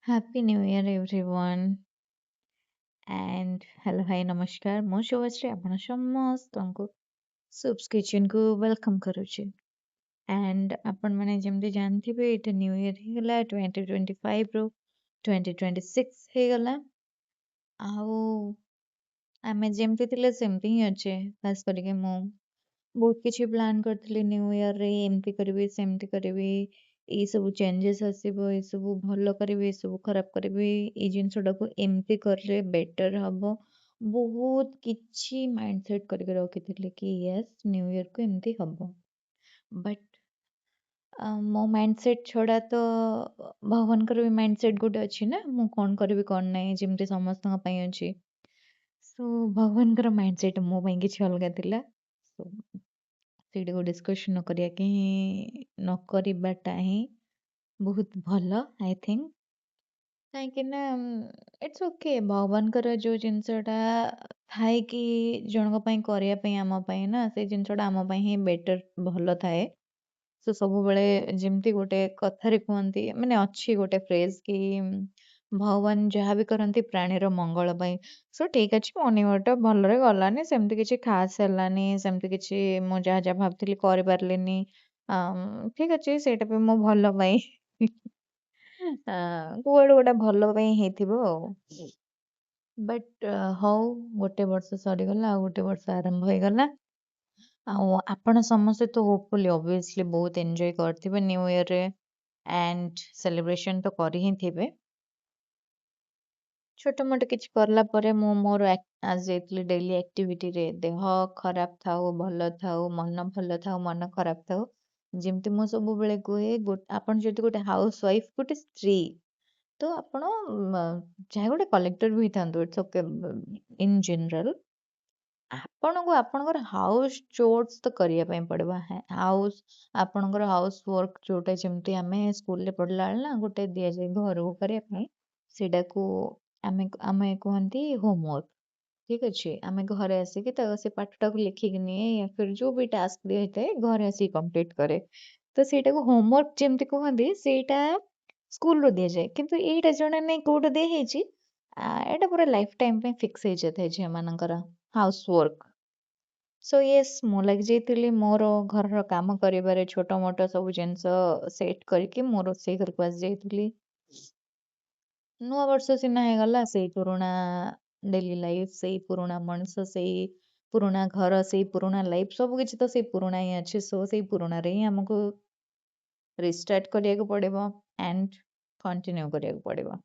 Happy New Year everyone and hello, hi, ନମସ୍କାର। ମୁଁ ଶୁଭଶ୍ରୀ, ଆପଣ ସମସ୍ତଙ୍କୁ ସୁପ୍ସ କିଚେନକୁ welcome କରୁଛି। ଆଣ୍ଡ ଆପଣମାନେ ଯେମିତି ଜାଣିଥିବେ, ଏଇଟା ନ୍ୟୁ ଇୟର ହେଇଗଲା, 2025ରୁ 2026 ହେଇଗଲା ଆଉ ଆମେ ଯେମିତି ଥିଲେ ସେମିତି ହିଁ ଅଛେ। ଖାସ୍ କରିକି ମୁଁ ବହୁତ କିଛି ପ୍ଲାନ୍ କରିଥିଲି ନ୍ୟୁ ଇୟରରେ, ଏମିତି କରିବି, ସେମିତି କରିବି, ଏଇସବୁ ଚେଞ୍ଜେସ୍ ଆସିବ, ଏସବୁ ଭଲ କରିବି, ଏସବୁ ଖରାପ କରିବି, ଏଇ ଜିନିଷଟାକୁ ଏମିତି କଲେ ବେଟର୍ ହବ। ବହୁତ କିଛି ମାଇଣ୍ଡ ସେଟ୍ କରିକି ରଖିଥିଲି କି ୟେସ୍, ନ୍ୟୁ ଇୟରକୁ ଏମିତି ହବ। ବଟ୍ ମୋ ମାଇଣ୍ଡ ସେଟ୍ ଛଡ଼ା ତ ଭଗବାନଙ୍କର ବି ମାଇଣ୍ଡ ସେଟ୍ ଗୋଟେ ଅଛି ନା, ମୁଁ କ'ଣ କରିବି କ'ଣ ନାହିଁ, ଯେମିତି ସମସ୍ତଙ୍କ ପାଇଁ ଅଛି। ସୋ ଭଗବାନଙ୍କର ମାଇଣ୍ଡ ସେଟ୍ ମୋ ପାଇଁ କିଛି ଅଲଗା ଥିଲା। ସୋ ସେଇଟାକୁ ଡିସ୍କସନ୍ ନ କରିବା କି ନ କରିବାଟା ହିଁ ବହୁତ ଭଲ, I think. କାହିଁକି ନା it's okay, ଭଗବାନଙ୍କର ଯୋଉ ଜିନିଷଟା ଥାଏ କି ଜଣଙ୍କ ପାଇଁ କରିବା ପାଇଁ, ଆମ ପାଇଁ ନା, ସେଇ ଜିନିଷଟା ଆମ ପାଇଁ ହିଁ ବେଟର୍, ଭଲ ଥାଏ। ସୋ ସବୁବେଳେ ଯେମିତି ଗୋଟେ କଥାରେ କୁହନ୍ତି, ମାନେ ଅଛି ଗୋଟେ ଫ୍ରେଜ୍ କି ଭଗବାନ ଯାହା ବି କରନ୍ତି ପ୍ରାଣୀର ମଙ୍ଗଳ ପାଇଁ। ସୋ ଠିକ୍ ଅଛି, ମୋ ନ୍ୟୁ ଇୟରଟା ଭଲରେ ଗଲାନି, ସେମିତି କିଛି ଖାସ୍ ହେଲାନି, ସେମିତି କିଛି ମୁଁ ଯାହା ଯାହା ଭାବୁଥିଲି କରିପାରିଲିନି। ଠିକ୍ ଅଛି, ସେଇଟା ବି ମୋ ଭଲ ପାଇଁ, କୁଆଡୁ ଗୋଟେ ଭଲ ପାଇଁ ହେଇଥିବ ଆଉ। ବଟ୍ ହଉ, ଗୋଟେ ବର୍ଷ ସରିଗଲା ଆଉ ଗୋଟେ ବର୍ଷ ଆରମ୍ଭ ହେଇଗଲା। ଆଉ ଆପଣ ସମସ୍ତେ ତ ହୋପଫୁଲି, ଅବଭିୟସଲି ବହୁତ ଏନ୍ଜୟ କରିଥିବେ ନ୍ୟୁ ଇୟରରେ ଆଣ୍ଡ ସେଲିବ୍ରେସନ ତ କରି ହିଁ ଥିବେ। ଛୋଟ ମୋଟ କିଛି କଲା ପରେ ମୁଁ ମୋର ଆସିଯାଇଥିଲି ଡେଲି ଆକ୍ଟିଭିଟିରେ। ଦେହ ଖରାପ ଥାଉ, ଭଲ ଥାଉ, ମନ ଭଲ ଥାଉ, ମନ ଖରାପ ଥାଉ, ଯେମିତି ମୁଁ ସବୁବେଳେ କୁହେ, ଆପଣ ଯଦି ଗୋଟେ ହାଉସ୍ ୱାଇଫ୍, ଗୋଟେ ସ୍ତ୍ରୀ, ତ ଆପଣ ଚାହେ ଗୋଟେ କଲେକ୍ଟର ବି ହେଇଥାନ୍ତୁ, it's okay. In general ଆପଣଙ୍କୁ ଆପଣଙ୍କର ହାଉସ୍ ଚୋର୍ସ ତ କରିବା ପାଇଁ ପଡ଼ିବ। ହାଉସ୍ ଆପଣଙ୍କର ହାଉସ୍ ୱାର୍କ ଯୋଉଟା, ଯେମିତି ଆମେ ସ୍କୁଲରେ ପଢ଼ିଲା ବେଳେ ନା ଗୋଟେ ଦିଆଯାଏ ଘରକୁ କରିବା ପାଇଁ, ସେଇଟାକୁ ଆମେ କୁହନ୍ତି ହୋମୱାର୍କ। ଠିକ୍ ଅଛି, ଆମେ ଘରେ ଆସିକି ତ ସେ ପାଠଟାକୁ ଲେଖିକି ନିଏ ୟା ଫିର୍ ଯୋଉ ବି ଟାସ୍କ ଦିଆହେଇଥାଏ ଘରେ ଆସିକି କମ୍ପ୍ଲିଟ୍ କରେ। ତ ସେଇଟାକୁ ହୋମୱାର୍କ ଯେମିତି କୁହନ୍ତି, ସେଇଟା ସ୍କୁଲରୁ ଦିଆଯାଏ। କିନ୍ତୁ ଏଇଟା ଜଣା ନାହିଁ କୋଉଠୁ ଦିଆହେଇଛି। ଏଇଟା ପୁରା ଲାଇଫ୍ ଟାଇମ୍ ପାଇଁ ଫିକ୍ସ ହେଇଯାଇଥାଏ ଝିଅମାନଙ୍କର ହାଉସ୍ ୱାର୍କ। ସୋ ୟେସ୍, ମୁଁ ଲାଗିଯାଇଥିଲି ମୋର ଘରର କାମ କରିବାରେ। ଛୋଟ ମୋଟ ସବୁ ଜିନିଷ ସେଟ୍ କରିକି ମୁଁ ରୋଷେଇ ଘରକୁ ଆସିଯାଇଥିଲି। ନୂଆ ବର୍ଷ ସିନା ହେଇଗଲା, ସେଇ ପୁରୁଣା ଡେଲି ଲାଇଫ୍, ସେଇ ପୁରୁଣା ମଣିଷ, ସେଇ ପୁରୁଣା ଘର, ସେଇ ପୁରୁଣା ଲାଇଫ୍, ସବୁ କିଛି ତ ସେଇ ପୁରୁଣା ହିଁ ଅଛି। ସୋ ସେଇ ପୁରୁଣାରେ ହିଁ ଆମକୁ ରିଷ୍ଟାର୍ଟ କରିବାକୁ ପଡ଼ିବ ଆଣ୍ଡ କଣ୍ଟିନ୍ୟୁ କରିବାକୁ ପଡ଼ିବ।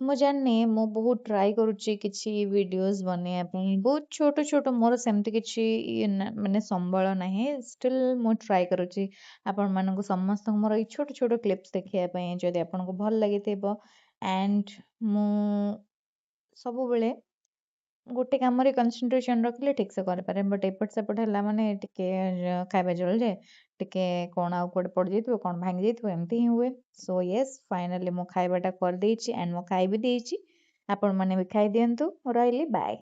ମୁଁ ଜାଣିନି, ମୁଁ ବହୁତ ଟ୍ରାଏ କରୁଛି କିଛି ଭିଡ଼ିଓଜ୍ ବନେଇବା ପାଇଁ, ବହୁତ ଛୋଟ ଛୋଟ। ମୋର ସେମିତି କିଛି ଇଏ ମାନେ ସମ୍ବଳ ନାହିଁ। ଷ୍ଟିଲ୍ ମୁଁ ଟ୍ରାଏ କରୁଛି ଆପଣମାନଙ୍କୁ ସମସ୍ତଙ୍କୁ ମୋର ଏଇ ଛୋଟ ଛୋଟ କ୍ଲିପ୍ସ ଦେଖେଇବା ପାଇଁ, ଯଦି ଆପଣଙ୍କୁ ଭଲ ଲାଗିଥିବ। ଆଣ୍ଡ ମୁଁ ସବୁବେଳେ ଗୋଟେ କାମରେ କନସେନ୍ଟ୍ରେସନ୍ ରଖିଲେ ଠିକ୍ସେ କରିପାରେ, ବଟ୍ ଏପଟ ସେପଟ ହେଲା ମାନେ ଟିକେ ଖାଇବା ଜଳିଯାଏ, ଟିକେ କ'ଣ ଆଉ କୁଆଡ଼େ ପଡ଼ିଯାଇଥିବ, କ'ଣ ଭାଙ୍ଗି ଯାଇଥିବ, ଏମିତି ହିଁ ହୁଏ। ସୋ ୟେସ୍, ଫାଇନାଲି ମୁଁ ଖାଇବାଟା କରିଦେଇଛି ଆଣ୍ଡ ମୁଁ ଖାଇ ବି ଦେଇଛି। ଆପଣମାନେ ବି ଖାଇଦିଅନ୍ତୁ। ରହିଲି, ବାଏ।